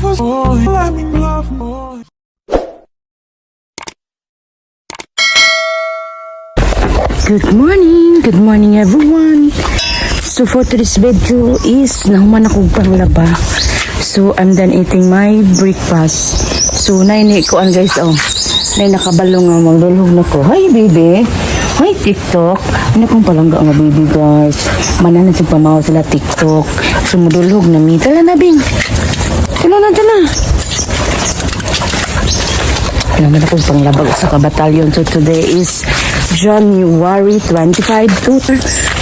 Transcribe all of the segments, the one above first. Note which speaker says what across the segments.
Speaker 1: Oh, let me love more.
Speaker 2: Good morning! Good morning, everyone! So for today's video is nahuman ako panglaba. So I'm done eating my breakfast. So naini ko an guys, oh. Nay nakabalo nga maglulhog na ko. Hi, baby! Hi, TikTok! Ano kong palangga nga baby, guys. Manan na sa pamaw sila TikTok. So mudulhog na mi. Tala na, bing! Tala na, tala! Naman akong panglabag sa kabatalyon. So today is January 25. To,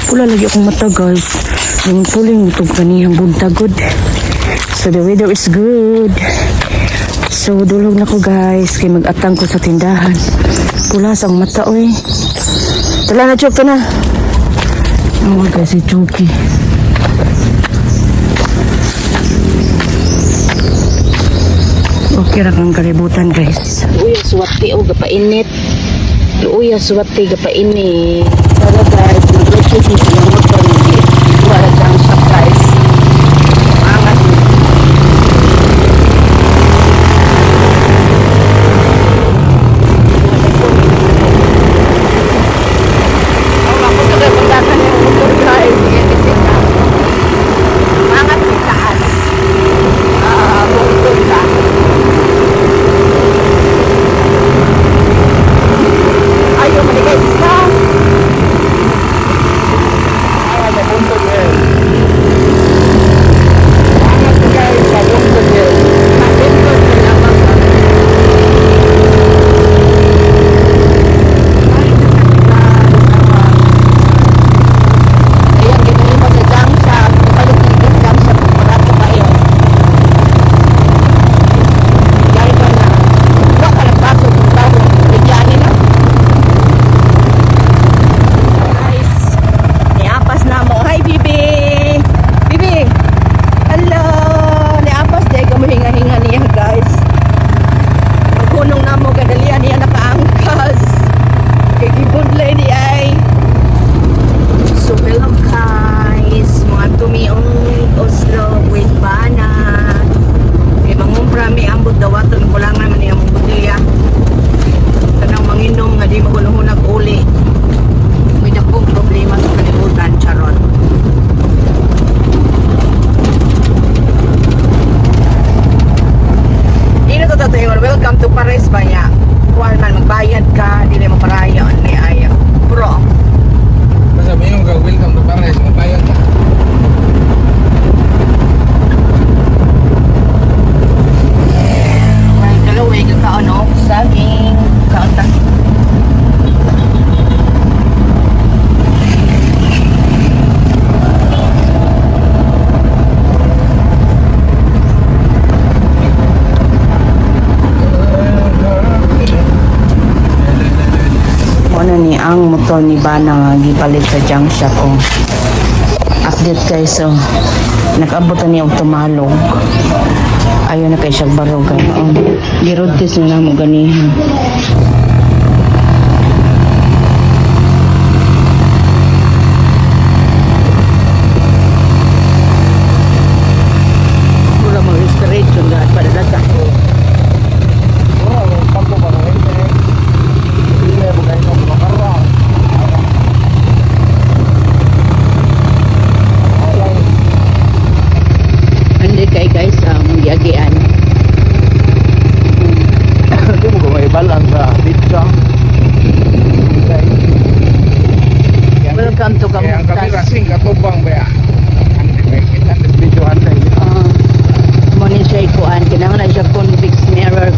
Speaker 2: pula lagi akong mata, guys. Yung puling itong kanihang buntagod. So the weather is good. So dulog na ko, guys. Kay mag-atang ko sa tindahan. Pula sa akong mata, oy. Tala na, Chok. Na. Oh guys, si Chucky. Okay ra kang kalibutan, guys. Luya suwati o gapainit. Luya suwati gapainit. Tara guys, mag-grocery ni silang motor ni wala jam shop, guys. Angat.
Speaker 3: Oh, ako sa kagatan yung motor, guys. Yan kasi na. Angat may taas. Ah, motor ka. Ayaw man guys sa.
Speaker 4: Ah, nabuntod eh. Angat ko, guys, nabuntod eh.
Speaker 3: Mabuntod sa lamang. Ayan, ginili mo sa junk shop. Ipalit ng junk shop. Barato kayo. Gari ka na. Wa ka nagbaso kung tao. Bigyanin na. Guys, niapas na mo. Hi, Bibi! Bibi! Hello! Niapas di ka mo hinga-hinga niya, guys. Maghunong na mo, kadalian niya nakaangkas. Kay gibudlay ni ay. So, hello guys. Mga tumiong Oslo with Bana. Kay mangumpra mi ambot dawaton kulangan man niya mong botelya. Kanang manginom nga di maghunong uli. May dakong problema sa kalibutan, charot. Dino to tatayon, welcome to Paris ba niya? Kuan man, magbayad ka, dili mo parayon, ni ayaw. Bro,
Speaker 4: Basta may yung welcome to Paris, mabayad ka.
Speaker 3: May kalaway ka kaon og saging kaon ta.
Speaker 2: Ano ni ang motor ni Bana nga gipalit sa junk shop, oh. Update guys, oh. Nakaabot na niya og tumalog. Ayaw na kay siya barog, guys. Oh. Giroad test na namo ganihan.
Speaker 3: Mura mo restoration ga para data.
Speaker 4: Wala, kampo ba ng internet? Hindi na yung kayo ng makarra.
Speaker 3: Hindi kay guys ang giagian.
Speaker 4: Hindi mo gumaibalan sa pizza.
Speaker 3: Welcome to
Speaker 4: Kaya ang kamera
Speaker 3: Kamutas.
Speaker 4: sing katubang ba ya? Video antay.
Speaker 3: Mo ni siya ikuan kinahanglan siya convex mirror.